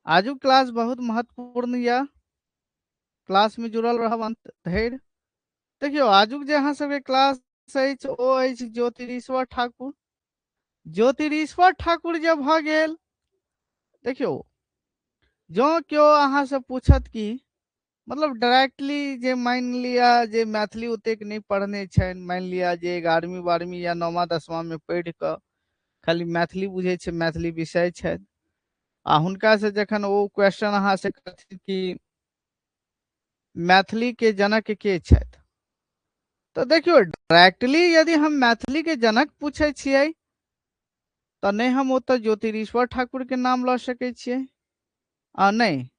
आजुक क्लास बहुत महत्वपूर्ण यऽ, क्लास में जुड़ल रहब अंत धरि। देखियौ आजुक जे अहाँ सबके क्लास अछि ओ अछि ज्योतिरीश्वर ठाकुर। ज्योतिरीश्वर ठाकुर जे भऽ गेल, देखियौ जँ केओ अहाँ से पूछत कि मतलब डायरेक्टली जे मानि लिअ जे मैथिली ओतेक नहि पढ़ने छनि, मानि लिअ जे 11वीं 12वीं या 9वां 10वां में पढ़ि कऽ खाली मैथिली बुझै छै, मैथिली विषय छनि, आ हुनका से जखन ओ क्वेश्चन अहाँ से करथिन कि मैथिली के जनक के छथि, तऽ देखियौ डायरेक्टली यदि हम मैथिली के जनक पूछै छियै तऽ नहि हम ओतऽ ज्योतिरीश्वर ठाकुर के नाम लऽ सकै छियै, आ नहि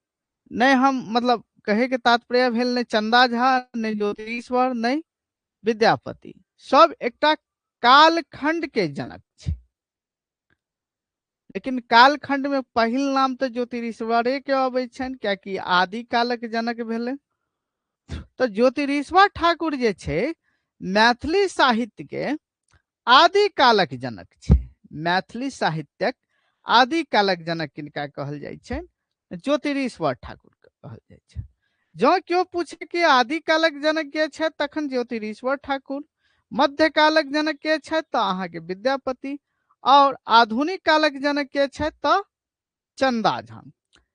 नहि हम मतलब कहे के तात्पर्य भेल नहि चंदा झा, नहि ज्योतिरीश्वर, नहि विद्यापति, सब एकटा कालखंड के जनक छै। लेकिन कालखंड में पहिल नाम तऽ ज्योतिरीश्वरे के अबै छनि, कियाकि आदि कालक जनक भेलै। तऽ ज्योतिरीश्वर ठाकुर जे छै मैथिली साहित्य के आदि कालक जनक छै। मैथिली साहित्यक आदि कालक जनक किनका कहल जाइ छै? ज्योतिरीश्वर ठाकुर के कहल जाइ छै। जँ केओ पूछे कि आदि कालक जनक के छथि तखन ज्योतिरीश्वर ठाकुर, मध्यकालक जनक के छथि तऽ अहाँके विद्यापति, और आधुनिक कालक जनक के छथि तऽ चंदा झा।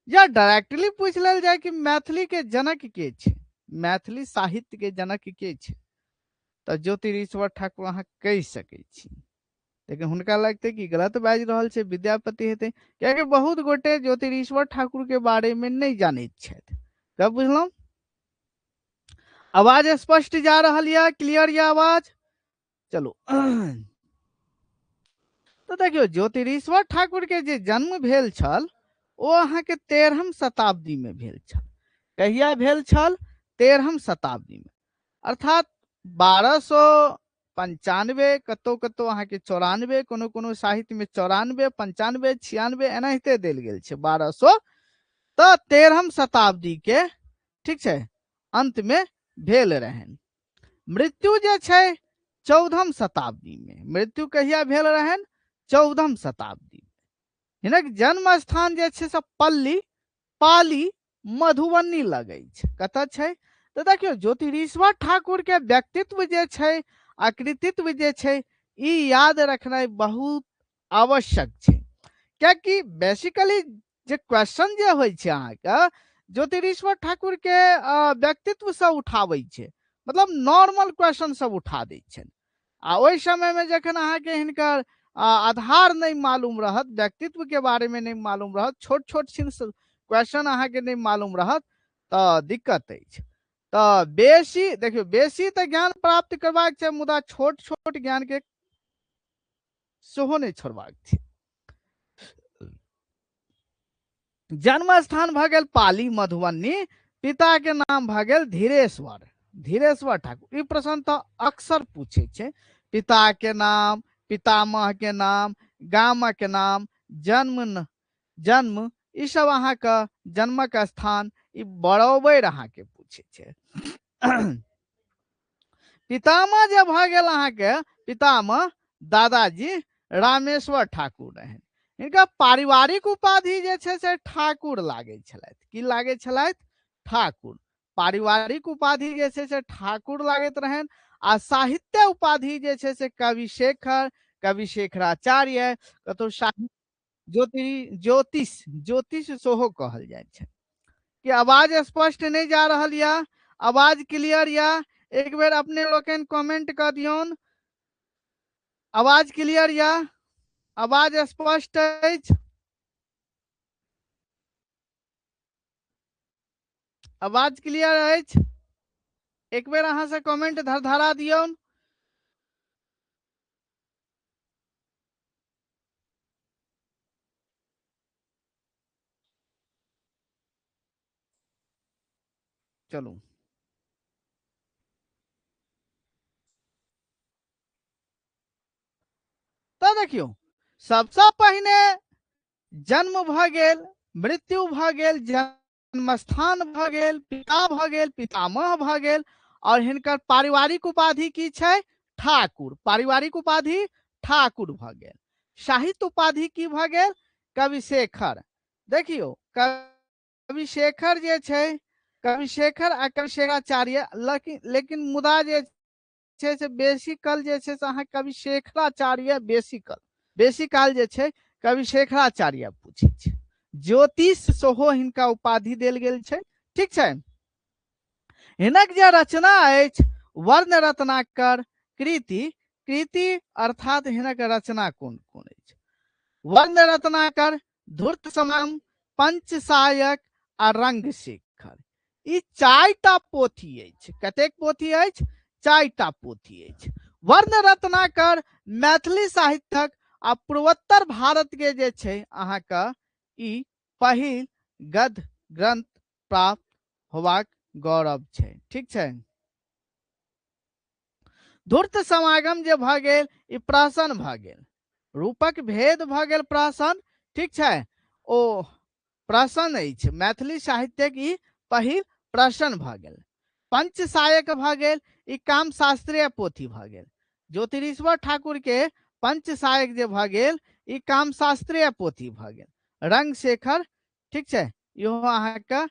या डायरेक्टली पूछि लेल जाय कि मैथिली के जनक के छै, मैथिली साहित्य के जनक के छै, तऽ ज्योतिरीश्वर ठाकुर अहाँ कहि सकै छी। लेकिन हुनका लगतै कि गलत बाजि रहल छै, विद्यापति हेतै, कियाकि बहुत गोटे ज्योतिरीश्वर ठाकुर के बारे में नहि जानैत छथि। कब बुझलहुँ? आवाज स्पष्ट जा रहल यऽ? क्लियर यऽ आवाज? चलू तो देखियौ ज्योतिरीश्वर ठाकुर के जे जन्म भेल छल ओ अहाँके 13म शताब्दी में भेल छल। कहिया भेल छल? 13म शताब्दी में, अर्थात 1295, कतौ कतौ अहाँके 94, कोनो कोनो साहित्य में 94, 95, 96 एनाहिते देल गेल छै 1200। तऽ 13म शताब्दी के ठीक छै अंत में भेल रहनि। मृत्यु जे छै 14म शताब्दी में। मृत्यु कहिया भेल रहनि? 14म शताब्दी में। हिनक जन्म स्थान जे छै से पल्ली पाली मधुबनी लगै छै। कतऽ छै? तऽ देखियौ ज्योतिरीश्वर ठाकुर के व्यक्तित्व जे छै आ कृतित्व जे छै ई याद रखनाइ बहुत आवश्यक छै, कियाकि बेसिकली जे क्वेश्चन जे होइ छै अहाँके ज्योतिरीश्वर ठाकुर के व्यक्तित्व से उठाबै छै, मतलब नॉर्मल क्वेश्चन सब उठा दै छै। आ ओहि समय में जखन अहाँके हिनकर आधार नहीं मालूम रहत, व्यक्तित्व के बारे में नहीं मालूम रहत, छोट छोट छिन क्वेश्चन अहाँके नहीं मालूम रहत तऽ दिक्कत अछि। तऽ बेसी देखियौ बेसी तऽ ज्ञान प्राप्त करबाक छै, मुदा छोट छोट ज्ञान के सेहो नहि छोड़बाक छै। जन्म स्थान भऽ गेल पाली मधुबनी, पिता के नाम भऽ गेल धीरेश्वर, धीरेश्वर ठाकुर। ई प्रश्न तऽ अक्सर पूछे छै, पिता के नाम, पितामह के नाम, गाम के नाम, जन्म, ई सब अहाँके जन्मक स्थान ई बराबर अहाँके पूछे छै। पितामह जे भऽ गेल अहाँके पितामह दादाजी रामेश्वर ठाकुर रहनि। हिनका पारिवारिक उपाधि जे छै से ठाकुर लागै छलथि। की लागै छलथि? ठाकुर। पारिवारिक उपाधि जे छै से ठाकुर लागैत रहनि। आ साहित्य उपाधि जे छै से कविशेखर, कविशेखराचार्य, कतौ साहित्य ज्योतिष, ज्योतिष सेहो कहल जाइ छै। कि आवाज स्पष्ट नहि जा रहल यऽ? आवाज क्लियर यऽ? एक बेर अपने लोकनि कमेंट कऽ दियौन। आवाज क्लियर यऽ? आवाज स्पष्ट अछि? आवाज क्लियर अछि? एक बेर अहाँ से कमेंट धरधरा दियौन। चलू तऽ देखियौ सबसँ पहिने जन्म भऽ गेल, मृत्यु भऽ गेल, जन्मस्थान भऽ गेल, पिता भऽ गेल, पितामह भऽ गेल, और हिनकर पारिवारिक उपाधि की छै? ठाकुर। पारिवारिक उपाधि ठाकुर भऽ गेल। साहित्य उपाधि की भऽ गेल? कविशेखर। देखियौ, कविशेखर जे छै, कविशेखर आ कविशेखराचार्य, लेकिन मुदा जे छै से बेसी काल जे छै से अहाँ कविशेखराचार्य बेसी काल जे छै कविशेखराचार्य पूछै छै। ज्योतिष सेहो हिनका उपाधि देल गेल छै। ठीक छै, हिनक जे रचना अछि वर्ण रत्नाकर कृति, कृति अर्थात हिनक रचना कोन कोन अछि? वर्ण रत्नाकर, धूर्त समागम, पंचसायक आ रंगशिखर, ई चारिटा पोथी अछि। कतेक पोथी अछि? चारिटा पोथी अछि। वर्ण रत्नाकर मैथिली साहित्यक आ पूर्वोत्तर भारत के जे छै अहाँके ई पहिल गद्य ग्रंथ प्राप्त होबाक गौरव छै। ठीक छै, धूर्त समागम जे भऽ गेल ई प्रहसन भऽ गेल, रूपक भेद भऽ गेल प्रहसन। ठीक छै, ओ प्रहसन अछि मैथिली साहित्यक ई पहिल प्रहसन भऽ गेल। पंचसायक भऽ गेल, ई कामशास्त्रीय पोथी भऽ गेल। ज्योतिरीश्वर ठाकुर के पंचसायक जे भऽ गेल ई कामशास्त्रीय पोथी भऽ गेल। रंगशेखर, ठीक छै, इहो अहाँके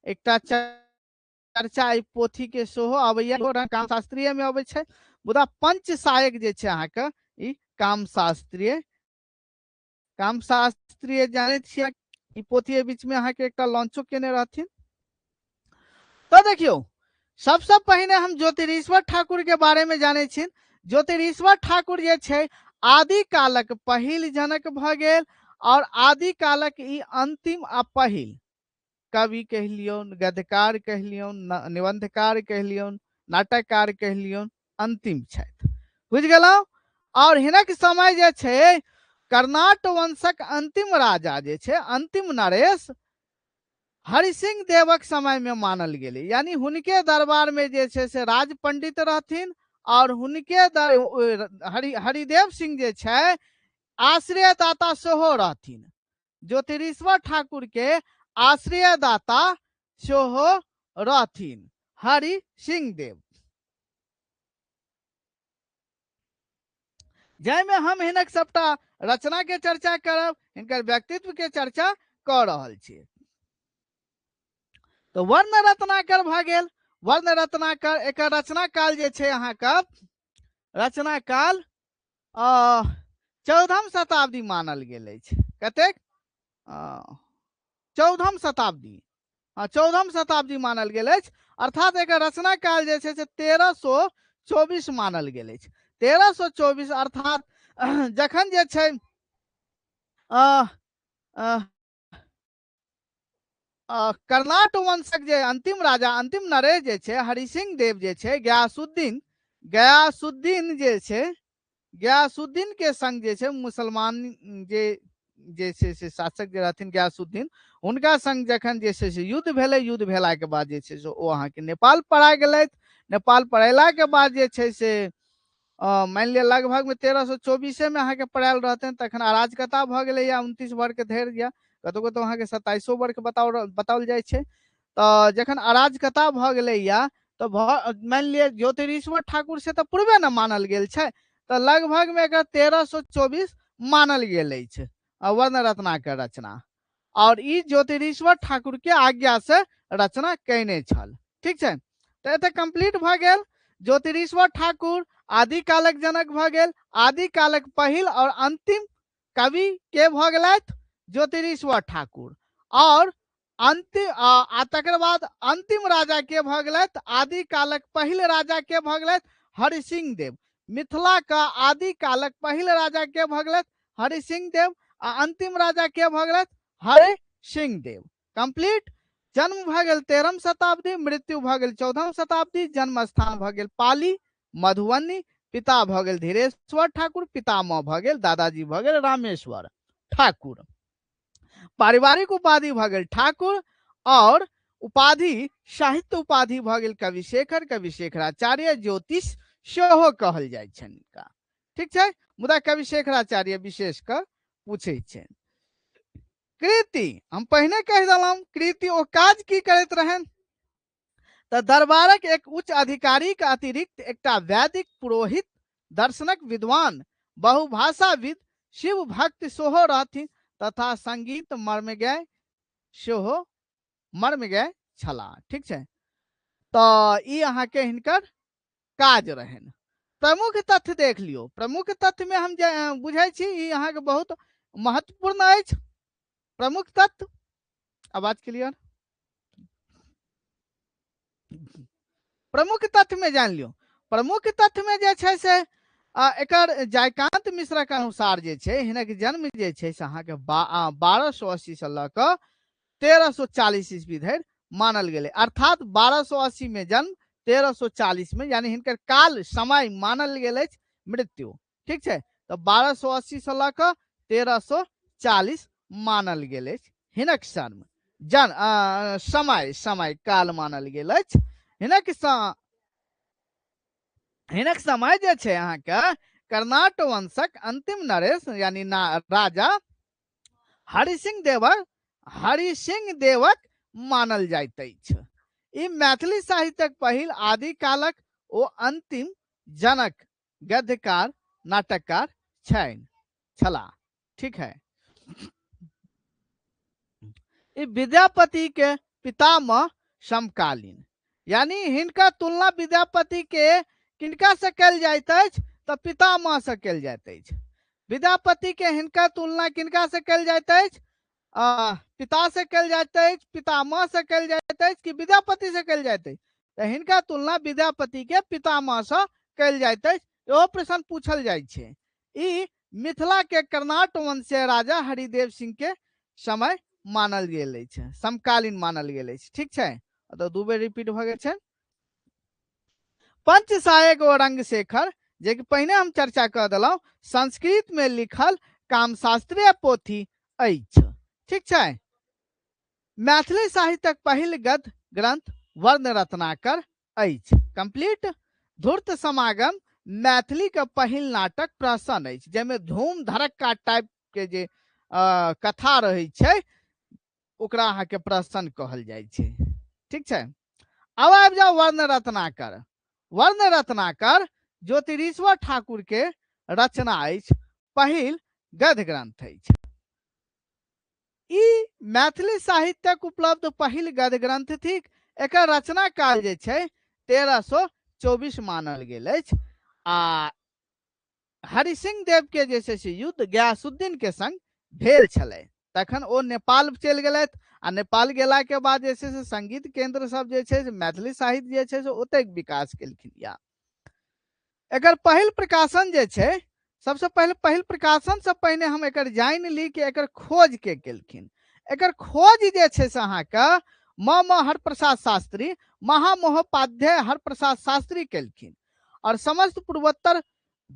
एकटा चर्चा एहि पोथी के सेहो अबैया, इहो कामशास्त्रीय में अबै छै। मुदा पंचसायक जे छै अहाँके ई कामशास्त्रीय, कामशास्त्रीय जानै छियै, ई पोथी एहि बीच में अहाँके एकटा लॉन्चो केने रहथिन। तो देखियौ, सबसे पहिने हम ज्योतिरीश्वर ठाकुर के बारे में जानै छी। ज्योतिरीश्वर ठाकुर जे छै आदि कालक पहिल जनक भऽ गेल और आदि कालक ई अंतिम आ पहिल कवि कहलियौन, गद्यकार कहलियौन, निबंधकार कहलियौन, नाटककार कहलियौन, अंतिम छथि। बुझि गेलहुँ? और हिनक समय जे छै कर्नाट वंशक अंतिम राजा जे छै, अंतिम नरेश हरिसिंह देवक समय में मानल गेलै। यानी हुनके दरबार में जे छै से राज पंडित रहथिन और हुनके हरिदेव सिंह जे छै आश्रयदाता सेहो रहथिन। ज्योतिरीश्वर ठाकुर के आश्रयदाता सेहो रहथिन हरि सिंह देव। जाहिमे हम हिनक सबटा रचना के चर्चा करब, हिनकर व्यक्तित्व के चर्चा कऽ रहल छी। तो वर्ण रत्नाकर भऽ गेल। वर्ण रत्नाकर एकर रचना काल जे छै अहाँके रचना काल 14म शताब्दी मानल गेल अछि। कतेक? 14म शताब्दी, हाँ, 14म शताब्दी मानल गेल अछि। अर्थात एकर रचना काल जे छै से 1324 मानल गेल अछि। 1324 अर्थात जखन जे छै कर्नाट वंशक जे अंतिम राजा, अंतिम नरेश जे छै हरिसिंह देव जे छै, गयासुद्दीन जे छै, गयासुद्दीन के संग जे छै मुसलमान जे छै से शासक जे रहथिन गयासुद्दीन, हुनका संग जखन जे छै से युद्ध भेलै, युद्ध भेला के बाद जे छै से ओ अहाँके नेपाल पड़ा गेलथि। नेपाल पड़ेला के बाद जे छै से मानि लिअ लगभग में 1324 में अहाँके पड़ायल रहतनि, तखन अराजकता भऽ गेलै या 29 वर्ष धरि, या कतौ कतौ अहाँके 27 वर्ष बताओल जाइ छै। तऽ जखन अराजकता भऽ गेलै या तऽ मानि लिअ ज्योतिरीश्वर ठाकुर से तऽ पूर्वे ने मानल गेल छै, तऽ लगभग में एकर 1324 मानल गेल अछि वर्ण रत्नाकर रचना। और ई ज्योतिरीश्वर ठाकुर के आज्ञा से रचना कयने छल। ठीक छै, तऽ एतऽ कंप्लीट भऽ गेल। ज्योतिरीश्वर ठाकुर आदिकालक जनक भऽ गेल, आदिकालक पहिल और अंतिम कवि के भऽ गेलथि ज्योतिरीश्वर ठाकुर। और अंतिम आ तकर बाद अंतिम राजा के भऽ गेलथि, आदिकालक पहिल राजा के भऽ गेलथि हरिसिंह देव। मिथिला का आदिकालक पहिल राजा के भऽ गेलथि हरिसिंह देव आ अंतिम राजा के भऽ गेलथि हरिसिंह देव। कंप्लीट। जन्म भऽ गेल 13म शताब्दी, मृत्यु भऽ गेल 14म शताब्दी, जन्म स्थान भऽ गेल पाली मधुबनी, पिता भऽ गेल धीरेश्वर ठाकुर, पितामह भऽ गेल दादाजी भऽ गेल रामेश्वर ठाकुर, पारिवारिक उपाधि भऽ गेल ठाकुर और उपाधि साहित्य उपाधि भऽ गेल कविशेखर, कविशेखराचार्य, ज्योतिष सेहो कहल जाइ छनि हिनका। ठीक छै, मुदा कविशेखराचार्य विशेष कऽ पूछै छनि। कृति हम पहिने कहि देलहुँ, कृति ओ काज की करैत रहनि तऽ दरबारक एक उच्च अधिकारी के अतिरिक्त एकटा वैदिक पुरोहित, दर्शनक विद्वान, बहुभाषाविद, शिव भक्त सेहो रहथिन। तथा संगीत मर्मज्ञ सेहो मर्मज्ञ छलाह। ठीक छै, तऽ ई अहाँके हिनकर काज रहनि। प्रमुख तथ्य देख लियौ। प्रमुख तथ्य में हम जे बुझै छी ई अहाँके बहुत महत्वपूर्ण अछि। प्रमुख तथ्य, आवाज क्लियर? प्रमुख तथ्य में जान लियौ। प्रमुख तथ्य में जे छै से एकर जयकांत मिश्रा के अनुसार जे छै हिनक जन्म जे छै से अहाँके 1280 से लऽ कऽ 1340 ईस्वी धरि मानल गेलै। अर्थात 1280 में जन्म, 1340 में, यानी हिनकर काल समय मानल गेल अछि मृत्यु। ठीक छै, तऽ 1280 से लऽ कऽ 1340 मानल गेल अछि हिनक जन्म, जन समय समय काल मानल गेल अछि हिनक। हिनक समय जे छै अहाँके कर्नाट वंशक अंतिम नरेश यानी राजा हरिसिंह देवक हरिसिंह देवक मानल जाइत अछि। ई मैथिली साहित्यक पहिल आदिकालक ओ अंतिम जनक गद्यकार नाटककार छनि छलाह। ठीक है, ई विद्यापति के पितामह समकालीन, यानी हिनका तुलना विद्यापति के किनका से कयल जाइत अछि तऽ पितामह से कयल जाइत अछि। विद्यापति के हिनका तुलना किनका से कयल जाइत अछि? पिता से कयल जाइत अछि, पितामह से कयल जाइत अछि कि विद्यापति से कयल जाइत अछि? तऽ हिनका तुलना विद्यापति के पितामह से कयल जाइत अछि। इहो प्रश्न पूछल जाइ छै। ई मिथिला के कर्नाट वंशीय राजा हरिदेव सिंह के समय मानल गेल अछि, समकालीन मानल गेल अछि। ठीक छै, तऽ दू बेर रिपीट भऽ गेल छै। पंचसायक ओ रंगशेखर, जे कि पहिने हम चर्चा कऽ देलहुँ, संस्कृत में लिखल कामशास्त्रीय पोथी अछि। ठीक छै, मैथिली साहित्यक पहिल गद्य ग्रंथ वर्ण रत्नाकर अछि। कंप्लीट। धूर्त समागम मैथिली के पहिल नाटक प्रहसन अछि, जाहिमे धूम धड़क्का टाइप के जे कथा रहै छै ओकरा अहाँके प्रहसन कहल जाइ छै। ठीक छै, अब आबि जाउ वर्ण रत्नाकर। वर्ण रत्नाकर ज्योतिरीश्वर ठाकुर के रचना अछि, पहिल गद्य ग्रंथ अछि। ई मैथिली साहित्यक उपलब्ध पहिल गद्य ग्रंथ थिक। एकर रचना काल जे छै 1324 मानल गेल अछि। आ हरिसिंह देव के जे छै से युद्ध गयासुद्दीन के संग भेल छलै, तखन ओ नेपाल चलि गेलथि आ नेपाल गेला के बाद जे छै से संगीत केंद्र सब जे छै से मैथिली साहित्य जे छै से ओतेक विकास केलखिन। या एकर पहिल प्रकाशन जे छै, सबसे पहिले पहिल प्रकाशन से पहिने हम एकर जानि ली कि एकर खोज के केलखिन। एकर खोज जे छै से अहाँके म म हरप्रसाद शास्त्री, महामहोपाध्याय हरप्रसाद शास्त्री केलखिन और समस्त पूर्वोत्तर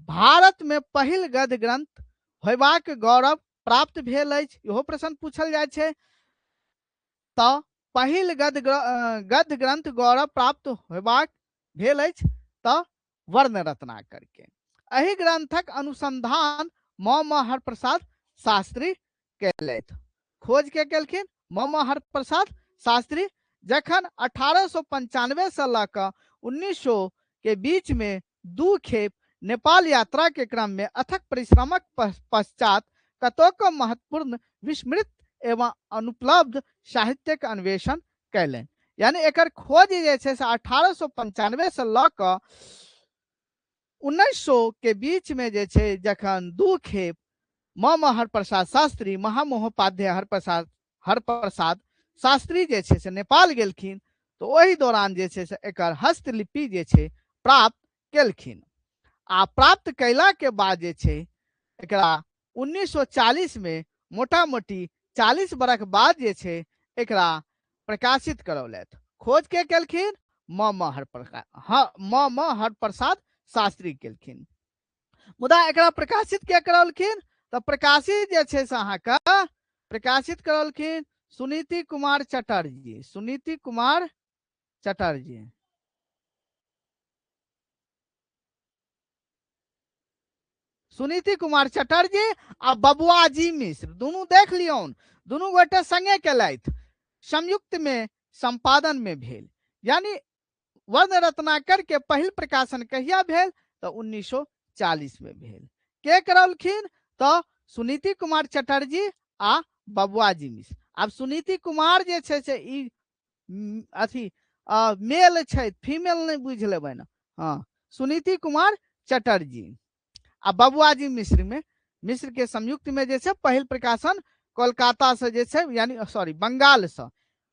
भारत में पहिल गद्य ग्रंथ होयबाक गौरव प्राप्त भेल अछि। इहो प्रश्न पूछल जाइ छै। तऽ पहिल गद्य गद्य ग्रंथ गौरव प्राप्त होयबाक भेल अछि तऽ वर्ण रत्नाकर के। एहि ग्रंथक अनुसंधान म म हरप्रसाद शास्त्री केलथि। खोज के केलखिन म म हरप्रसाद शास्त्री। जखन 1895 से लऽ कऽ 1900 के बीच में दू खेप नेपाल यात्रा के क्रम में अथक परिश्रमक पश्चात कतोको महत्वपूर्ण विस्मृत एवं अनुपलब्ध साहित्यक अन्वेषण कयलनि। यानी एकर खोज जे छै से 1895 से लऽ कऽ 1900 के बीच में जे छै, जखन दू खेप म म हरप्रसाद शास्त्री, महामहोपाध्याय हरप्रसाद हरप्रसाद शास्त्री जे छै से नेपाल गेलखिन, तऽ ओहि दौरान जे छै से एकर हस्तलिपि जे छै प्राप्त केलखिन। आ प्राप्त कयला के बाद जे छै एकरा 1940 में मोटा मोटी 40 बरख बाद जे छै एकरा प्रकाशित करौलथि। खोज के केलखिन? म म म म हरप्रसाद शास्त्री केलखिन। मुदा एकरा प्रकाशित के करौलखिन? तऽ प्रकाशित जे छै से अहाँके प्रकाशित करौलखिन सुनीति कुमार चटर्जी। सुनीति कुमार चटर्जी। सुनीति कुमार चटर्जी आ बबुआजी मिश्र दुनू देख लियौन, दुनू गोटे संगे केलथि, संयुक्त में संपादन में भेल। यानी वर्ण रत्नाकर के पहिल प्रकाशन कहिया भेल? तऽ 1940 में भेल। के करौलखिन? तऽ सुनीति कुमार चटर्जी आ बबुआजी मिश्र। आब सुनीति कुमार जे छै से ई अथी मेल छै, फीमेल नहि बुझि लेबै ने। हँ, सुनीति कुमार चटर्जी आ बबुआजी मिश्र में मिश्र के संयुक्त में जे छै पहिल प्रकाशन कोलकाता से जे छै, यानी सॉरी बंगाल से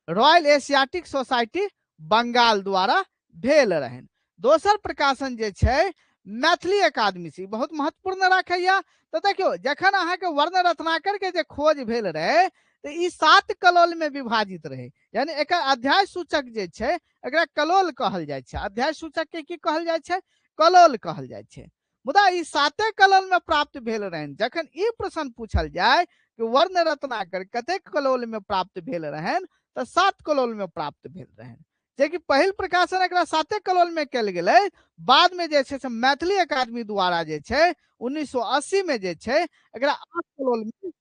रॉयल एशियाटिक सोसाइटी बंगाल द्वारा भेल रहनि। दोसर प्रकाशन जे छै मैथिली अकादमी से, बहुत महत्वपूर्ण राखैया। तऽ देखियौ जखन अहाँके वर्ण रत्नाकर के जे खोज भेल रहे तऽ ई 7 कलोल में विभाजित रहे, यानी एकर अध्याय सूचक जे छै एकरा कलोल कहल जाइ छै। अध्याय सूचक के की कहल जाइ छै? कलोल कहल जाइ छै। मुदा ई 7 कलोल में प्राप्त भेल रहनि। जखन ई प्रश्न पूछल जाय कि वर्ण रत्नाकर कतेक कलोल में प्राप्त भेल रहनि, तऽ 7 कलोल में प्राप्त भेल रहनि। जेकि पहिल प्रकाशन एकरा 7 कलोल में कयल गेलै, बाद में जे छै से मैथिली अकादमी द्वारा जे छै 1980 में जे छै एकरा 8 कलोल में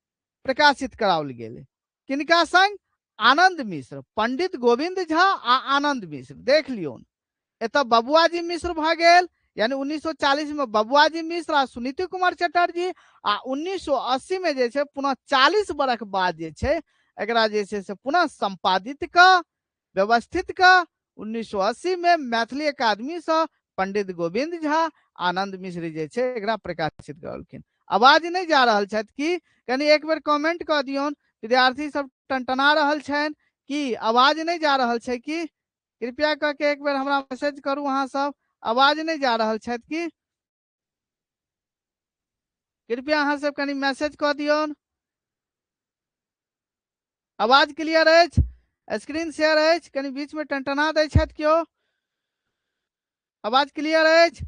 प्रकाशित कराओल गेलै। किनका संग? आनंद मिश्र, पंडित गोविंद झा आ आनंद मिश्र। देख लियौन, एतऽ बबुआजी मिश्र भऽ गेल, यानी 1940 में बबुआजी मिश्र आ सुनीति कुमार चटर्जी, आ 1980 में जे छै पुनः 40 बरख बाद जे छै एकरा जे छै से पुनः संपादित कऽ व्यवस्थित कऽ 1980 में मैथिली अकादमी सँ पंडित गोविंद झा आनंद मिश्र जे छै एकरा प्रकाशित करलखिन। आवाज नहि जा रहल छथि की? कनि एक बेर कमेंट कऽ दियौन, विद्यार्थी सब टनटना रहल छनि की आवाज नहि जा रहल छै की? कृपया कऽ के एक बेर हमरा मैसेज करू अहाँ सब, आवाज नहि जा रहल छथि की? कृपया अहाँ सब कनि मैसेज कऽ दियौन। आवाज क्लियर अछि? स्क्रीन शेयर अछि? कनि बीच में टनटना दै छथि केओ। आवाज क्लियर अछि?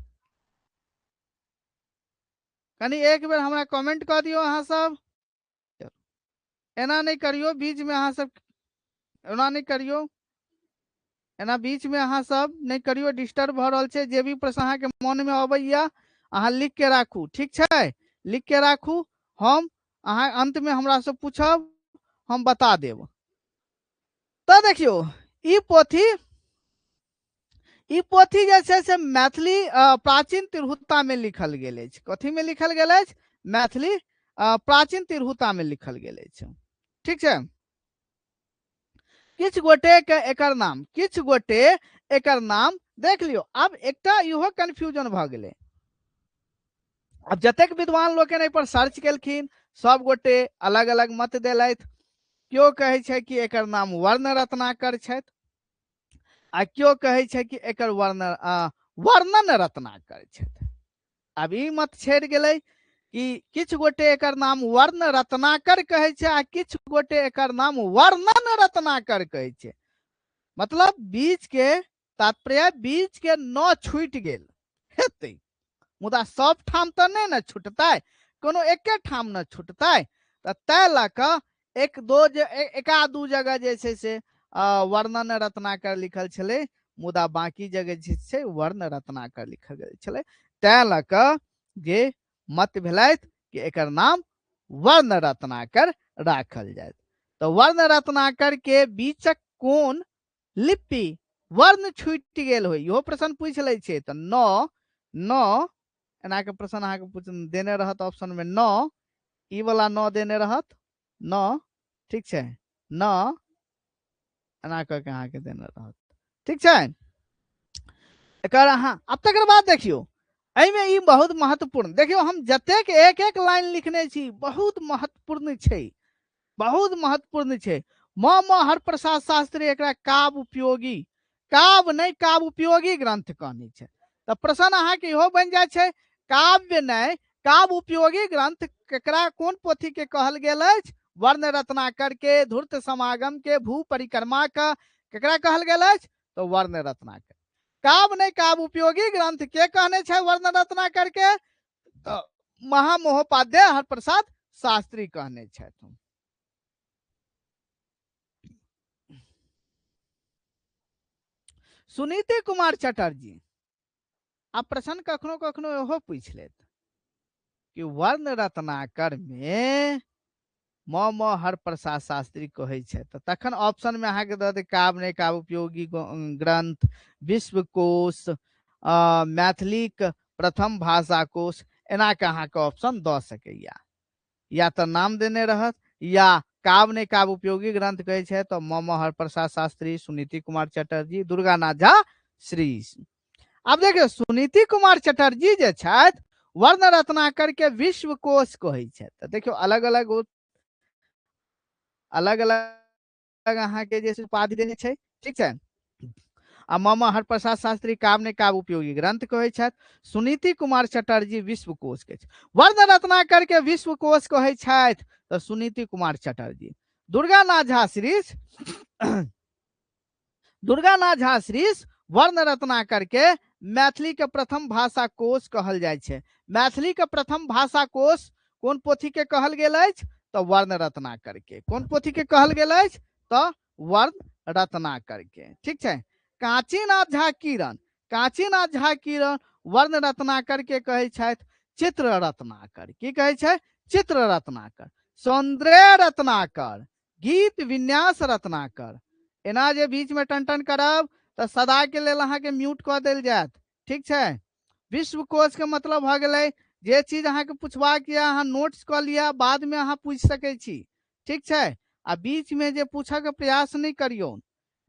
कनि एक बेर हमरा कमेंट कऽ दियौ अहाँ सब। एना नहि करियौ बीच में, अहाँ सब एना नहि करियौ, एना बीच में अहाँ सब नहि करियौ, डिस्टर्ब भऽ रहल छै। जे भी प्रश्न अहाँके मन में अबैया अहाँ लिख के राखू, ठीक छै? लिख के राखू, हम अहाँ अंत में हमरा से पूछब, हम बता देब। तऽ देखियौ ई पोथी जे छै से मैथिली प्राचीन तिरहुता में लिखल गेल अछि। कथी में लिखल गेल अछि? मैथिली प्राचीन तिरहुता में लिखल गेल अछि, ठीक छै? किछु गोटे के एकर नाम, किछु गोटे एकर नाम देख लियौ। आब एकटा इहो कंफ्यूजन भऽ गेलै। आब जतेक विद्वान लोकनि एहि पर सर्च केलखिन सब गोटे अलग अलग मत देलथि। केओ कहै छै कि एकर नाम वर्ण रत्नाकर छथि, आ केओ कहै छै कि एकर वर्णन रत्नाकर छथि। आब ई मत छेड़ गेलै कि किछु गोटे एकर नाम वर्ण रत्नाकर कहै छै आ किछु गोटे एकर नाम वर्णन रत्नाकर कहै छै। मतलब बीच के तात्पर्य बीच के न छूटि गेल हेतै, मुदा सब ठाम तऽ नहि ने छूटतै, कोनो एके ठाम न छूटतै। तऽ तै लऽ कऽ एक दो जे एका दू जगह जे छै से वर्णन रत्नाकर लिखल छलै, मुदा बाकी जगह जे छै वर्ण रत्नाकर लिखल गेल छलै। तै लऽ कऽ जे मत भेलथि कि एकर नाम वर्ण रत्नाकर राखल जायत। तऽ वर्ण रत्नाकर के बीचक कोन लिपि वर्ण छूटि गेल होय, इहो प्रश्न पूछि लै छै। तऽ नौ नौ एना के प्रश्न अहाँके पूछ देने रहत ऑप्शन में नौ, ई वाला नौ देने रहत नौ, ठीक छै, नौ एना कऽ के अहाँके देने रहत, ठीक छै। एकर अहाँ अब तकर बाद देखियौ एहिमे ई बहुत महत्वपूर्ण, देखियौ हम जतेक एक एक लाइन लिखने छी बहुत महत्वपूर्ण छै, बहुत महत्वपूर्ण छै। म म हरप्रसाद शास्त्री एकरा काव्य उपयोगी, काव्य नहि काव्य उपयोगी ग्रंथ कहने छै। तऽ प्रश्न अहाँके इहो बनि जाइ छै, काव्य नहि काव्य उपयोगी ग्रंथ केकरा कोन पोथी के कहल गेल अछि? वर्ण रत्नाकर के, धूर्त समागम के, भू परिक्रमा के, केकरा कहल गेल अछि? तऽ वर्ण रत्नाकर। काव्य नहि काव्य उपयोगी ग्रंथ के कहने छै वर्ण रत्नाकर के? तऽ महामहोपाध्याय हरप्रसाद शास्त्री कहने छथि। सुनीति कुमार चटर्जी आ प्रश्न कखनो कखनो इहो पूछि लेत कि वर्ण रत्नाकर में म म हरप्रसाद शास्त्री कहै छथि, तऽ तखन ऑप्शन में अहाँके दऽ दे काव्य नहि काव्य उपयोगी ग्रंथ, विश्वकोश, मैथिलीक प्रथम भाषा कोश, एना के अहाँके ऑप्शन दऽ सकैया। या तऽ नाम देने रहत या काव्य ने काव्य उपयोगी ग्रंथ कहै छै तऽ म हरप्रसाद शास्त्री, सुनीति कुमार चटर्जी, दुर्गानाथ झा श्रीश। आब देखियौ सुनीति कुमार चटर्जी जे छथि वर्ण रत्नाकर के विश्वकोश कहै छथि। तऽ देखियौ अलग अलग अलग अलग अहाँके जे उपाधि देने छै, ठीक छै। आ मामा हरप्रसाद शास्त्री काव्य ने काव्य उपयोगी ग्रंथ कहै छथि, सुनीति कुमार चटर्जी विश्वकोश के वर्ण रत्नाकर के विश्वकोश कहै छथि तऽ सुनीति कुमार चटर्जी। दुर्गानाथ झा श्रीश, दुर्गानाथ झा श्रीश वर्ण रत्नाकर के मैथिली के प्रथम भाषा कोश कहल जाइ छै। मैथिली के प्रथम भाषा कोश कोन पोथी के कहल गेल अछि तऽ वर्ण रत्नाकर के। कोन पोथी के कहल गेल अछि तऽ वर्ण रत्नाकर के, ठीक छै। कांचीनाथ झा किरण, कांचीनाथ झा किरण वर्ण रत्नाकर के कहै छथि चित्र रत्नाकर। की कहै छै? चित्र रत्नाकर। सौंदर्य रत्नाकर, गीत विन्यास रत्नाकर। एना जे बीच में टन टन करब तऽ सदा के लेल अहाँके म्यूट कऽ देल जायत, ठीक छै। विश्वकोश के मतलब भऽ गेलै जे चीज अहाँके पूछबाक यऽ अहाँ नोट्स कऽ लिअ, बाद में अहाँ पूछि सकै छी, ठीक छै। आ बीच में जे पूछऽ के प्रयास नहि करियौ,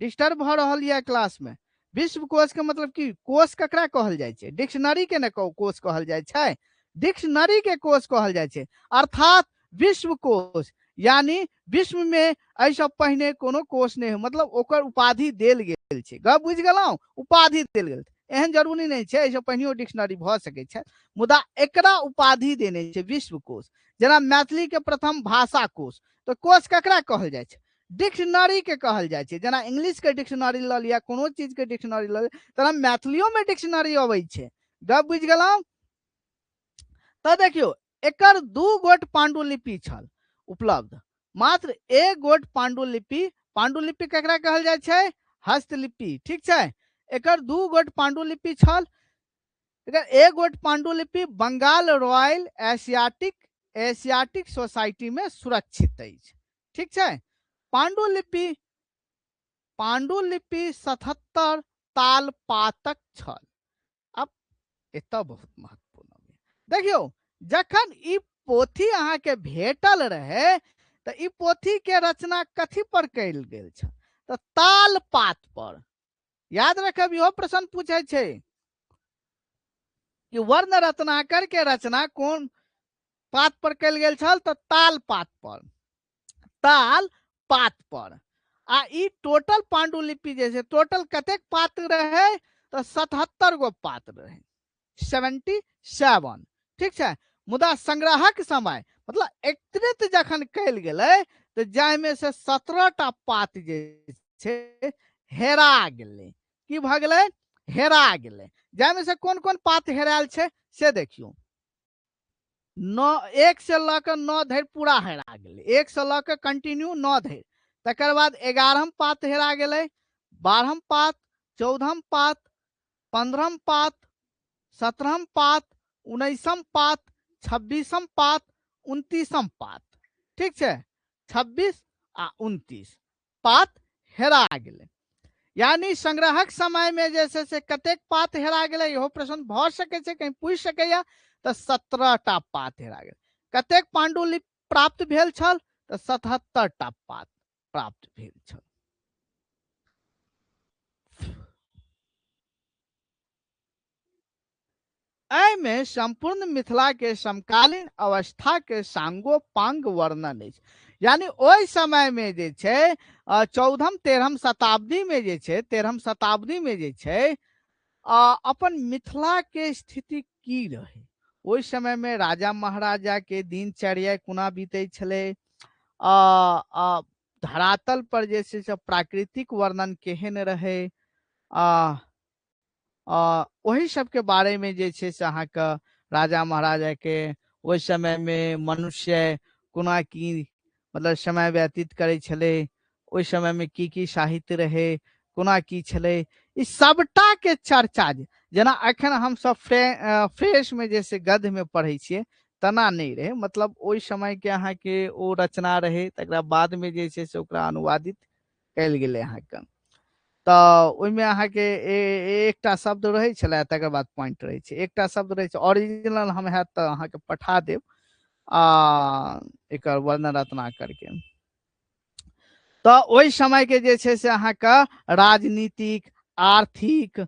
डिस्टर्ब भऽ रहल यऽ क्लास में। विश्वकोश के मतलब की? कोश ककरा कहल जाइ छै? डिक्शनरी के ने कोश कहल जाइ छै, डिक्शनरी के कोश कहल जाइ छै, अर्थात विश्वकोश यानी विश्व में एहिसँ पहिने कोनो कोश नहि हो, मतलब ओकर उपाधि देल गेल छै। गप बुझि गेलहुँ? उपाधि देल गेल, एहन जरूरी नहि छै एहिसँ पहिनेओ डिक्शनरी भऽ सकै छै, मुदा एकरा उपाधि देने छै विश्वकोश। जेना मैथिली के प्रथम भाषा कोश, तऽ कोश ककरा कहल जाइ छै? डिक्शनरी के कहल जाइ छै। जेना इंग्लिश के डिक्शनरी लऽ लिअ, कोनो चीज के डिक्शनरी लऽ लिअ, तेना मैथिलियो में डिक्शनरी अबै छै। गप बुझि गेलहुँ? तऽ देखियौ एकर 2 गोट पांडुलिपि छल उपलब्ध, मात्र 1 गोट पांडुलिपि। पांडुलिपि ककरा कहल जाइ छै? हस्तलिपि, ठीक छै। एकर 2 गोट पांडुलिपि छल। एकर 1 गोट पांडुलिपि बंगाल रॉयल एशियाटिक सोसाइटी में सुरक्षित अछि, ठीक छै। पांडुलिपि 77 ताल पातक छल। अब एतऽ बहुत महत्वपूर्ण देखियौ, जखन ई पोथी अहाँके भेटल रहे तऽ ई पोथी के रचना कथी पर कयल गेल छल? तऽ ताल पात पर। याद रखब, इहो प्रश्न पूछै छै कि वर्ण रत्नाकर के रचना कोन पात पर कयल गेल छल? तऽ ताल पात पर, ताल पात पर। आ ई टोटल पांडुलिपि जे छै, टोटल कतेक पात रहे? तऽ 77 गो पात रहे, 77, ठीक छै। मुदा संग्रहक समय मतलब एकत्रित जखन कयल गेलै तऽ जाहिमे से 17 टा पात जे छै हेरा गेलै। की भऽ गेलै? हेरा गेलै। जाहिमे से कोन कोन पात हेरायल छै से देखियौ। 9, 1 से लऽ कऽ 9 धरि पूरा हेरा गेलै, 1 से लऽ कऽ कंटिन्यू 9 धरि। तकर बाद 11 पात हेरा गेलै, 12 पात, 14 पात, 15 पात, 17 पात, 19 पात, 26 पात, 29 पात, ठीक छै। 26 आ 29 पात हेरा गेलै। यानी संग्रहक समय में जे छै से कतेक पात हेरा गेलै, इहो प्रश्न भऽ सकै छै, कहीं पूछि सकैया। तऽ 17 टा पात हेरा गेलै। कतेक पांडुलिपि प्राप्त भेल छल? तऽ 77 टा पात प्राप्त भेल छल। एहिमे संपूर्ण मिथिला के समकालीन अवस्था के सांगोपांग वर्णन अछि। यानी ओहि समय में जे छै, 14 13 शताब्दी में जे छै, 13 शताब्दी में जे छै, अपन मिथिला के स्थिति की रहे ओहि समय में, राजा महाराजा के दिनचर्या कोना बीते छलै, धरातल पर जे छै से प्राकृतिक वर्णन केहन रहे, ओहि सबके बारे में जे छै से अहाँके राजा महाराजा के ओहि समय में मनुष्य कोना की मतलब समय व्यतीत करै छलै, ओहि समय में की की साहित्य रहे, कोना की छलै, ई सबटा के चर्चा जेना एखन हमसब फ्रेश में जे से गद्य में पढ़ै छियै तना नहि रहै। मतलब ओहि समय के अहाँके ओ रचना रहै, तकरा बाद में जे छै से ओकरा अनुवादित कयल गेलै अहाँके। तऽ ओहिमे अहाँके एकटा शब्द रहै छलै, तकर बाद पॉइंट रहै छै, एकटा शब्द रहै छै। ओरिजिनल हम हैत तऽ अहाँके पठा देब। आ एकर वर्ण रत्नाकर के। तऽ ओहि समय के जे छै से अहाँके राजनीतिक, आर्थिक,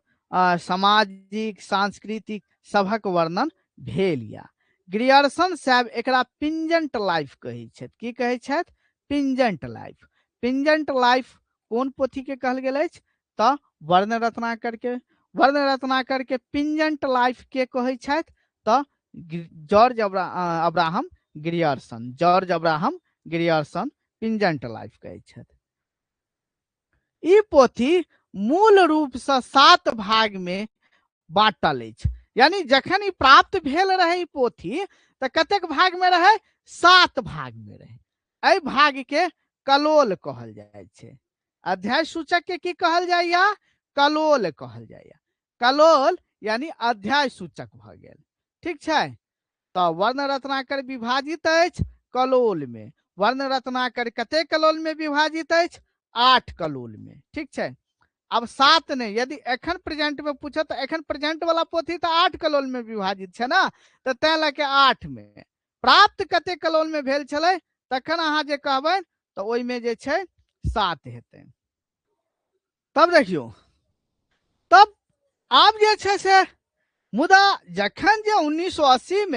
सामाजिक, सांस्कृतिक सभक वर्णन भेल यऽ। ग्रियर्सन साहेब एकरा पिंजेंट लाइफ कहै छथि। की कहै छथि? Peasant life. Peasant life कोन पोथी के कहल गेल अछि? तऽ वर्ण रत्नाकर के। वर्ण रत्नाकर के पिंजेंट लाइफ के कहै छथि? तऽ George Abraham Grierson. George Abraham Grierson peasant life कहै छथि। ई पोथी मूल रूप से 7 भाग में बांटल अछि। यानी जखन ई प्राप्त भेल रहे ई पोथी तऽ कतेक भाग में रहे? 7 भाग में रहे। एहि भाग के कलोल कहल जाइ छै। अध्याय सूचक के की कहल जाइया? कलोल कहल जाइया। कलोल यानी अध्याय सूचक भऽ गेल। ठीक छै। तऽ वर्ण रत्नाकर विभाजित अछि कलोल में। वर्ण रत्नाकर कते कलोल में विभाजित अछि? 8 कलोल में। ठीक छै। अब 7 नहि, यदि एखन प्रेजेंट में पूछत तऽ एखन प्रेजेंट वाला पोथी तऽ 8 कलोल में विभाजित छै ना, तऽ तैं लऽ के 8 में प्राप्त कते कलोल में भेल छलै तखन अहाँ जे कहबै तऽ ओहिमे जे छै 7 हेतै। तब देखियौ, तब आब जे छै से मुदा जखन जे 1980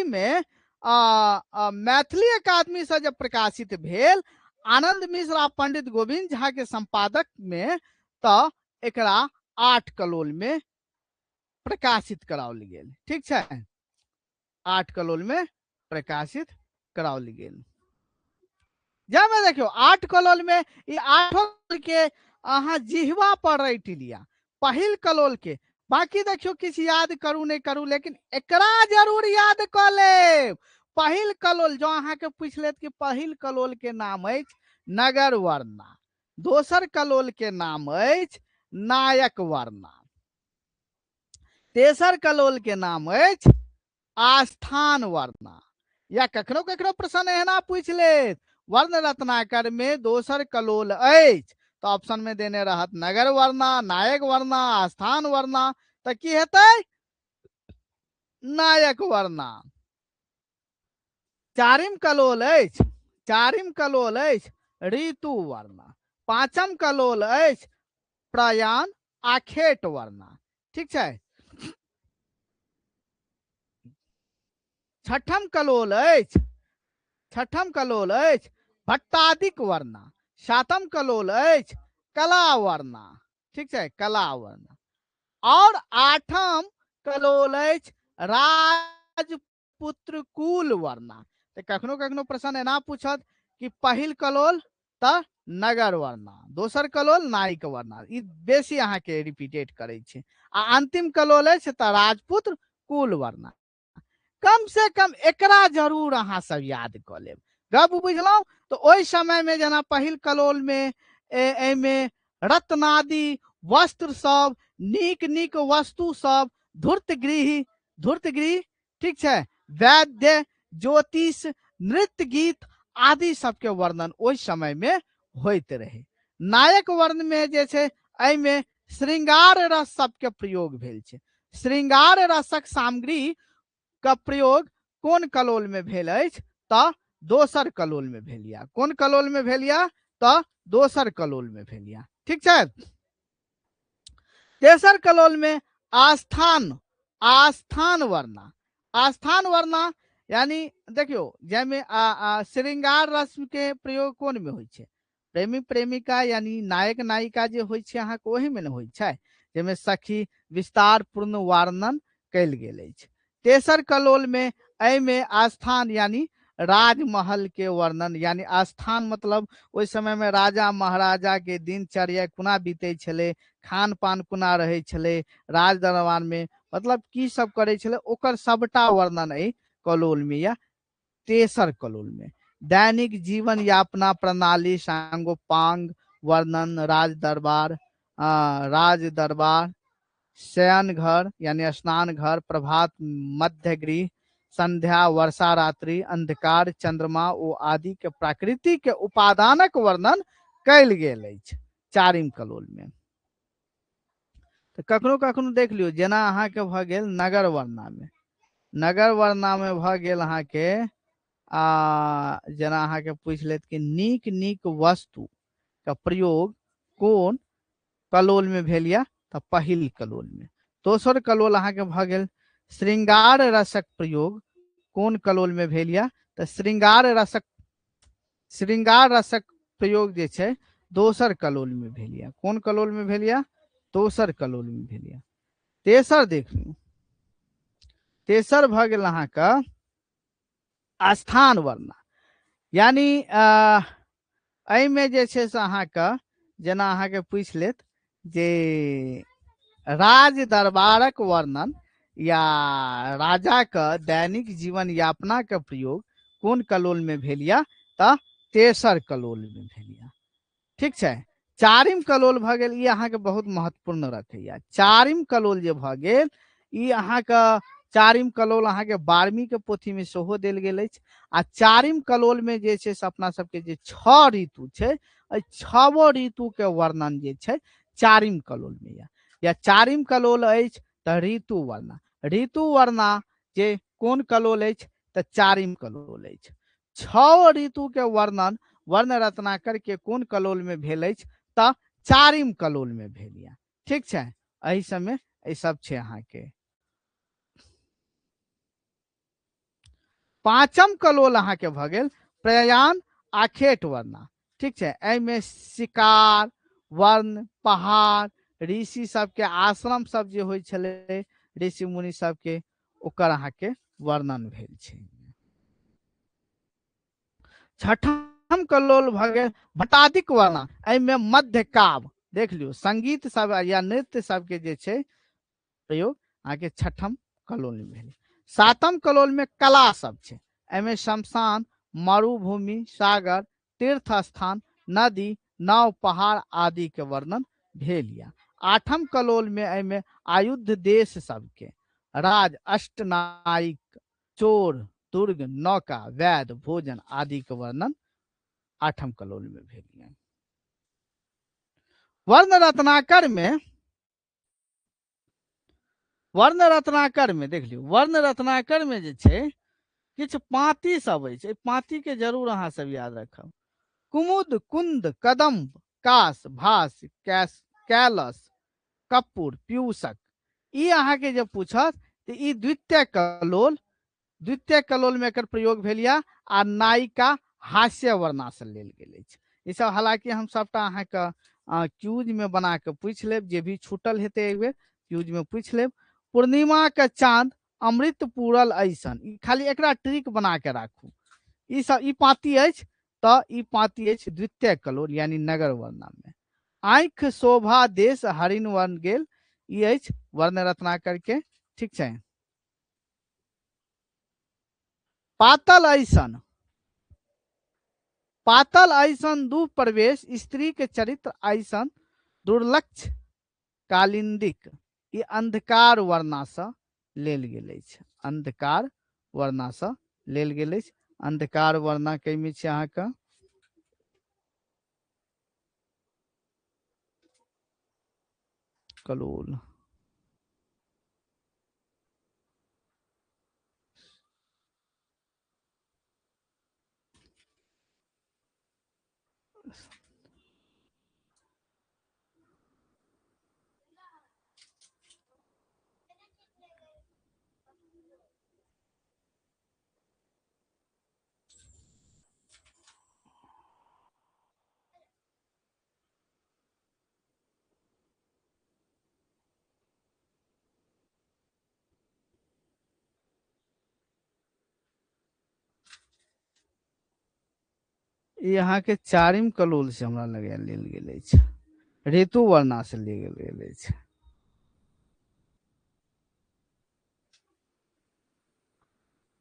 में मैथिली अकादमी से जब प्रकाशित भेल आनंद मिश्र आ पंडित गोविंद झा के संपादक में, तऽ एकरा 8 कलोल में प्रकाशित कराओल गेल। ठीक छै, 8 कलोल में प्रकाशित कराओल गेल। जाहिमे देखियौ 8 कलोल में ई 8 के अहाँ जिहवा पर रटि लिया पहिल कलोल के, बाकी देखियौ किछु याद करू नहि करू, लेकिन एकरा जरूर याद कऽ लेब। पहिल कलोल जो अहाँके पूछि लेत कि पहिल कलोल के नाम अछि नगर वर्णा, दोसर कलोल के नाम अछि नायक वर्णा, तेसर कलोल के नाम अछि आस्थान वर्णा, या कखनो कखनो प्रश्न एहना पूछि लेत वर्ण रत्नाकर में दोसर कलोल अछि, तऽ ऑप्शन में देने रहत नगर वर्णा, नायक वर्णा, आस्थान वर्णा, तऽ की हेतै? नायक वर्णा। चारिम कलोल अछि, चारिम कलोल अछि ऋतु वर्णा, पांचम कलोल अछि प्रयाण आखेट वर्णा। ठीक छै। छठम कलोल अछि, छठम कलोल अछि भट्टादिक वर्णा, सातम कलोल अछि कला वर्णा। ठीक छै, कला वर्णा। और आठम कलोल अछि राजपुत्र कुल वर्णा। तऽ कखनो कखनो प्रश्न एना पूछत कि पहिल कलोल तऽ नगर वर्णा, दोसर कलोल नायक वर्णा, ई बेसी अहाँके रिपीटेड करै छै, आ अंतिम कलोल अछि तऽ राजपुत्र कुल वर्णा। कम से कम एकरा जरूर अहाँ सब याद कऽ लेब। गप बुझलहुँ? तऽ ओहि समय में जेना पहिल कलोल में एहिमे रत्नादि वस्त्र सब, नीक नीक वस्तु सब, धूर्तगृह, धूर्तगृह, ठीक छै, वैद्य, ज्योतिष, नृत्य गीत आदि सबके वर्णन ओहि समय में होइत रहे। नायक वर्ण में जे छै एहिमे श्रृंगार रस सबके प्रयोग भेल छै। श्रृंगार रसक सामग्री के प्रयोग कोन कलोल में भेल अछि? तऽ दोसर कलोल में भेल या। कोन कलोल में भेल या? तऽ दोसर कलोल में भेल या। ठीक छै। तेसर कलोल में आस्थान, आस्थान वर्णा, आस्थान वर्णा यानी देखियो जाहिमे श्रृंगार रस्म के प्रयोग कोन में होइ छै? प्रेमी प्रेमिका यानी नायक नायिका जे होइ छै अहाँके ओही में ने होइ छै, जाहिमे सखी विस्तार पूर्ण वर्णन कयल गेल अछि। तेसर कलोल में एहिमे आस्थान यानी राजमहल के वर्णन, यानी आस्थान मतलब ओहि समय में राजा महाराजा के दिनचर्या कोना बीते छलै, खान पान कोना रहै छलै, राज दरबार में मतलब की सब करै छलै, ओकर सबटा वर्णन एहि कलोल में या तेसर कलोल में। दैनिक जीवन यापना प्रणाली सांगोपांग वर्णन, राज दरबार, राज दरबार, शयन घर यानी स्नान घर, प्रभात मध्यगृह, संध्या, वर्षा रात्रि, अंधकार, चंद्रमा ओ आदि के प्रकृति के उपादानक वर्णन कयल गेल अछि चारिम कलोल में। तऽ कखनो कखनो देख लियौ जेना अहाँके भऽ गेल नगर वर्णा में, नगर वर्णा में भऽ गेल अहाँके आ जेना अहाँके पूछि लेत कि नीक नीक वस्तु के प्रयोग कोन कलोल में भेल यऽ, तऽ पहिल कलोल में। दोसर कलोल अहाँके भऽ गेल श्रृंगार रसक प्रयोग कोन कलोल में भेल यऽ, तऽ श्रृंगार रसक प्रयोग जे छै दोसर कलोल में भेल यऽ। कोन कलोल में भेल यऽ? दोसर कलोल में भेल यऽ। तेसर देख लियौ, तेसर भऽ गेल अहाँके स्थान वर्णा, यानी एहिमे जे छै से अहाँके जेना अहाँके पूछि लेत जे राज दरबारक वर्णन या राजाके दैनिक जीवन यापनाके प्रयोग कोन कलोलमे भेल यऽ, तऽ तेसर कलोलमे भेल यऽ। ठीक छै। चारिम कलोल भऽ गेल, ई अहाँके बहुत महत्वपूर्ण रखैया। चारिम कलोल जे भऽ गेल ई अहाँके चारिम कलोल अहाँके 12वीं के पोथी में सेहो देल गेल अछि। आ चारिम कलोल में जे छै से अपना सबके जे 6 ऋतु छै, एहि छओ ऋतु के वर्णन जे छै चारिम कलोल में यऽ। या चारिम कलोल अछि तऽ ऋतु वर्णा, ऋतु वर्णा जे कोन कलोल अछि तऽ चारिम कलोल अछि। 6 ऋतु के वर्णन वर्ण रत्नाकर के कोन कलोल में भेल अछि तऽ चारिम कलोल में भेल यऽ। ठीक छै, एहि सबमे ई सब छै अहाँके। पांचम कलोल अहाँके भऽ गेल प्रयाण आखेट वर्णा। ठीक छै, एहिमे शिकार वर्ण पहाड़ ऋषि सबके आश्रम सब जे होइ छलै ऋषि मुनि सबके, ओकर अहाँके वर्णन भेल छै। छठम कलोल भऽ गेल भटादिक वर्णा, एहिमे मध्य काव्य देख लियौ, संगीत सब या नृत्य सबके जे छै प्रयोग अहाँके छठम कलोल में भेल। सातम कलोल में कला सब छै, एहिमे शमशान, मरुभूमि, सागर, तीर्थ स्थान, नदी, नाव, पहाड़ आदि के वर्णन भेल यऽ। आठम कलोल में एहिमे आयुध देश सबके राज, अष्टनायिक, चोर, दुर्ग, नौका, वैद, भोजन आदि के वर्णन आठम कलोल में भेल यऽ। वर्ण रत्नाकर में, वर्ण रत्नाकर में देख लियौ, वर्ण रत्नाकर में जे छै किछु पाँति सब अछि, एहि पाँति के जरूर अहाँ सब याद रखब। कुमुद, कुंद, कदम्ब, कास, भास, कैस, कैलस, कपूर, पीयूषक, ई अहाँके जे पूछत तऽ ई द्वितीय कलोल, द्वितीय कलोल में एकर प्रयोग भेल यऽ आ नायिका हास्य वर्णा से लेल गेल अछि। ई सब हालांकि हम सबटा अहाँके क्यूज में बना के पूछि लेब, जे भी छूटल हेतै एक बेर क्यूज में पूछि लेब। पूर्णिमा के चांद अमृत पूरल ऐसन, ई खाली एकरा ट्रिक बना के राखू। ई सब ई पाँति अछि तऽ ई पाँति अछि द्वितीय कलोल यानी नगर वर्णा में। आँखि शोभा देश हरिण वर्ण गेल, ई अछि वर्ण रत्नाकर के। ठीक छै। पातल ऐसन, पातल ऐसन दू प्रवेश स्त्री के चरित्र ऐसन दुर्लक्ष कालिंदिक, ई अंधकार वर्णा से लेल गेल अछि। अंधकार वर्णा से लेल गेल अछि। अंधकार वर्णा कइमे छै अहाँके? कलोल। ई अहाँके चारिम कलोल से हमरा लगे लेल गेल अछि, ऋतु वर्णा से लेल गेल अछि।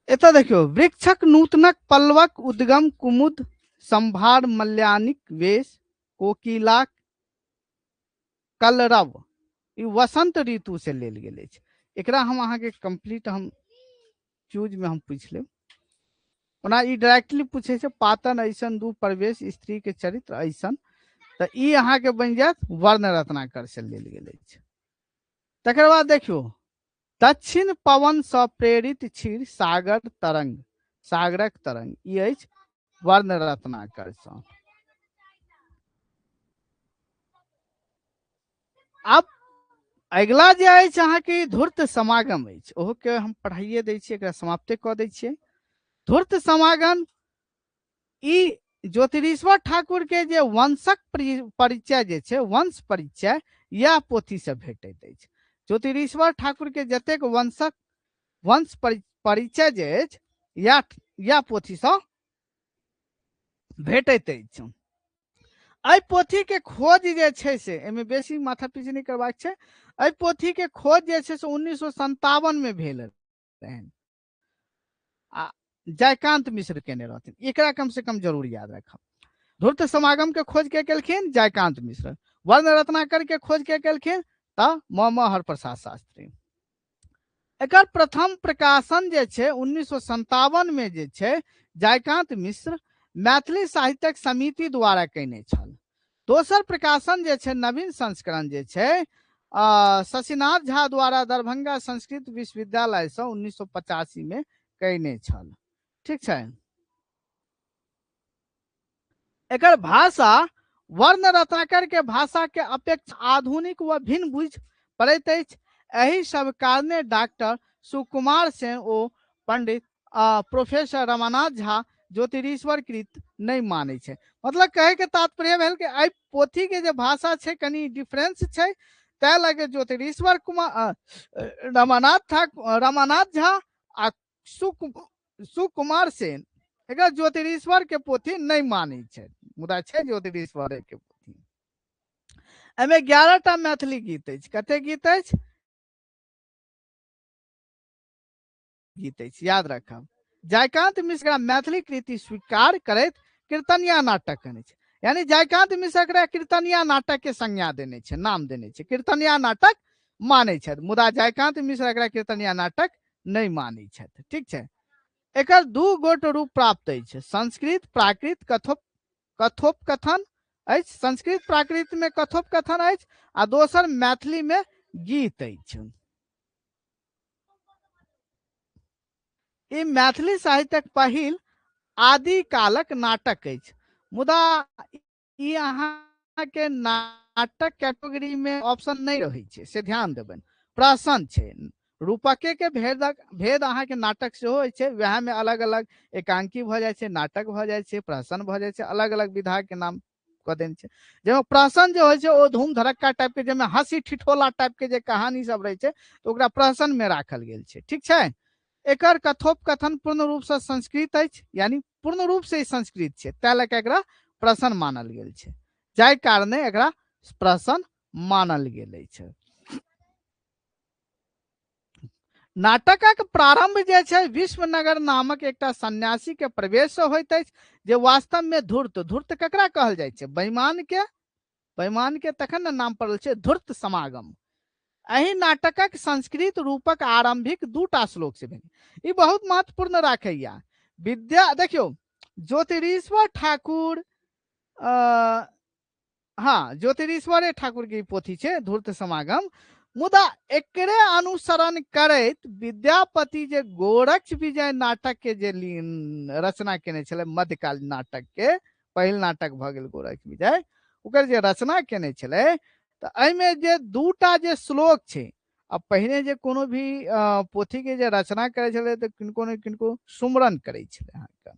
एतऽ देखियौ, वृक्षक नूतनक पल्लवक उद्गम कुमुद संभार मल्यानिक वेश कोकिलाक कलरव, ई वसंत ऋतु से लेल गेल अछि। एकरा हम अहाँके कंप्लीट हम चूज में हम पूछि लेब। ओना ई डायरेक्टली पूछे छै पातन ऐसन दू प्रवेश स्त्री के चरित्र ऐसन, तऽ ई अहाँके बनि जायत वर्ण रत्नाकर से लेल गेल अछि। तकर बाद देखियौ दक्षिण पवन सँ प्रेरित क्षीर सागर तरंग, सागरक तरंग, ई अछि वर्ण रत्नाकर सँ। आब अगिला जे अछि अहाँके धूर्त समागम अछि, ओहो के हम पढ़ाइए दै छियै, एकरा समाप्ते कऽ दै छियै। धूर्त समागम ई ज्योतिरीश्वर ठाकुर के जे वंशक परिचय जे छै, वंश परिचय, इएह पोथी से भेटैत अछि। ज्योतिरीश्वर ठाकुर के जतेक वंशक वंश परिचय जे अछि, इएह पोथी से भेटैत अछि। एहि पोथी के खोज जे छै से, एहिमे बेसी माथा पीची नहि करबाक छै, एहि पोथी के खोज जे छै से 1957 में भेल रहनि आ जयकांत मिश्र केने रहथिन। एकरा कम से कम जरूर याद रखब। धूर्त समागम के खोज के केलखिन जयकांत मिश्र, वर्ण रत्नाकर के खोज के केलखिन तऽ म म हरप्रसाद शास्त्री। एकर प्रथम प्रकाशन जे छै 1957 में जे छै जयकांत मिश्र मैथिली साहित्यक समिति द्वारा केने छल। दोसर प्रकाशन जे छै नवीन संस्करण जे छै शशिनाथ झा द्वारा दरभंगा संस्कृत विश्वविद्यालय सँ 1985 में कयने छल। ठीक छै। एकर भाषा वर्ण रत्नाकर के भाषा के अपेक्षा आधुनिक व भिन्न बुझि पड़ैत अछि। एहि सब कारणे डॉक्टर सुकुमार सेन ओ पंडित प्रोफेसर रमानाथ झा ज्योतिरीश्वर कृत नहि मानै छै। मतलब कहे के तात्पर्य भेल कि एहि पोथी के जे भाषा छै कनि डिफरेंस छै, तै लगे ज्योतिरीश्वर कुमार रमानाथ ठाकुर, रमानाथ झा आ सुकुमार सेन एकरा ज्योतिरीश्वर के पोथी नहि मानै छै, मुदा छै ज्योतिरीश्वर के पोथी। एहिमे 11 टा मैथिली गीत अछि। कते गीत अछि? गीत अछि, याद रखब। जयकांत मिश्र मैथिली कृति स्वीकार करैत कीर्तनिया नाटक कहने छै, यानी जयकांत मिश्र एकरा कीर्तनिया नाटक के संज्ञा देने छै, नाम देने छै, कीर्तनिया नाटक मानै छथि, मुदा जयकांत मिश्र एकरा कीर्तनिया नाटक नहि मानै छथि। ठीक छै। एकर दू गोट रूप प्राप्त अछि, संस्कृत प्राकृत कथोपकथन अछि, संस्कृत प्राकृत में कथोपकथन अछि आ दोसर मैथिली में गीत अछि। ई मैथिली साहित्यक पहिल आदिकालक नाटक अछि, मुदा ई अहाँके नाटक कैटेगरी में ऑप्शन नहीं रहै छै, से ध्यान देबनि। प्रहसन छै, रूपके के भेद अहाँके नाटक सेहो होइ छै, वएह में अलग अलग एकांकी भऽ जाइ छै, नाटक भऽ जाइ छै, प्रहसन भऽ जाइ छै, अलग अलग विधा के नाम कऽ देने छै। जाहिमे प्रहसन जे होइ छै ओ धूम धड़क्का टाइप के, जाहिमे हंसी ठिठोला टाइप के जे कहानी सब रहै छै, तऽ ओकरा प्रहसन में राखल गेल छै। ठीक छै। एकर कथोपकथन पूर्ण रूप से संस्कृत अछि, यानी पूर्ण रूप से ई संस्कृत छै, तै लऽ कऽ एकरा प्रहसन मानल गेल छै, जाहि कारणे एकरा प्रहसन मानल गेल अछि। नाटकक प्रारंभ जे छै विश्वनगर नामक एकटा सन्यासी के प्रवेश से होइत अछि, जे वास्तव में धूर्त, धूर्त ककरा कहल जाइ छै? बेईमान के, बेईमान के तखन ने नाम पड़ल छै धूर्त समागम। एहि नाटकक संस्कृत रूपक आरंभिक दूटा श्लोक से भेल, ई बहुत महत्वपूर्ण राखैया। विद्या देखियौ ज्योतिरीश्वर ठाकुर, हाँ ज्योतिरीश्वरे ठाकुर के पोथी छै धूर्त समागम, मुदा एकरे अनुसरण करैत विद्यापति जे गोरक्ष विजय नाटक के जे रचना केने छलै, मध्यकालीन नाटक के पहिल नाटक भऽ गेल गोरक्ष विजय, ओकर जे रचना केने छलै, तऽ एहिमे जे दूटा जे श्लोक छै, आ पहिने जे कोनो भी पोथी के जे रचना करै छलै तऽ किनको ने किनको सुमरन करै छलै अहाँके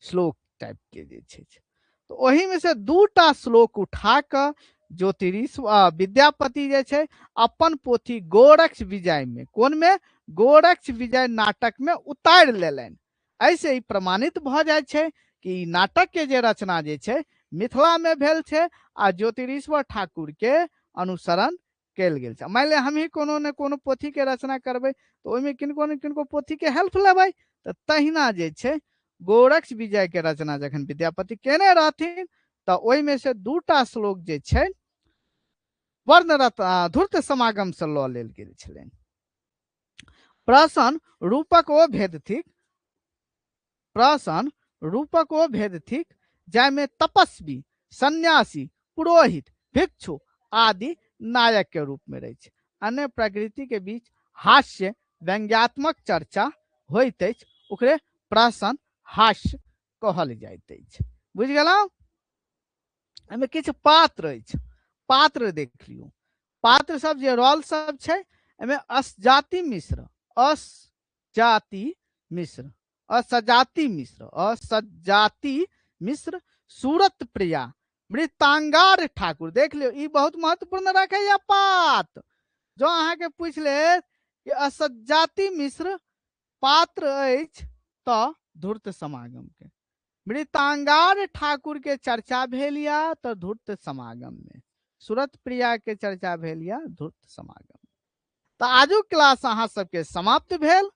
श्लोक टाइप के जे छै, तऽ ओहिमे से दूटा श्लोक उठा कऽ ज्योतिरीश्वर विद्यापति जे छै अपन पोथी गोरक्ष विजय में, कोन में? गोरक्ष विजय नाटक में उतारि लेलनि। एहिसँ ई प्रमाणित भऽ जाइ छै कि ई नाटक के जे रचना जे छै मिथिला में भेल छै आ ज्योतिरीश्वर ठाकुर के अनुसरण कयल गेल छै। मानि लिअ हमही कोनो ने कोनो पोथी के रचना करबै तऽ ओहिमे किनको ने किनको पोथी के हेल्प लेबै, तऽ तहिना जे छै गोरक्ष विजय के रचना जखन विद्यापति केने रहथिन तऽ ओहिमे से दूटा श्लोक जे छै वर्णरत्न धूर्त समागम से लऽ लेल गेल छलनि। प्रहसन रूपक ओ भेद थिक, प्रहसन रूपक ओ भेद थिक जाहिमे तपस्वी, सन्यासी, पुरोहित, भिक्षु आदि नायक के रूप में रहै छै। अन्य प्रकृति के बीच हास्य व्यंग्यात्मक चर्चा होइत अछि, ओकरे प्रहसन हास्य कहल जाइत अछि। बुझि गेलहुँ? एहिमे किछु पात्र अछि, पात्र देख लियौ। पात्र सब जे रोल सब छै, एहिमे असजाति मिश्र, असजाति मिश्र, असजाति मिश्र, असजाति मिश्र, सूरत प्रिया, मृतांगार ठाकुर। देख लियौ, ई बहुत महत्वपूर्ण रखैया पात। जो अहाँके पूछि लेत कि असज्जाति मिश्र पात्र अछि तऽ धूर्त समागम के, मृतांगार ठाकुर के चर्चा भेल या तऽ धूर्त समागम में, सूरत प्रिया के चर्चा भेल या धूर्त समागम। तऽ आजुक क्लास अहाँ सबके समाप्त भेल।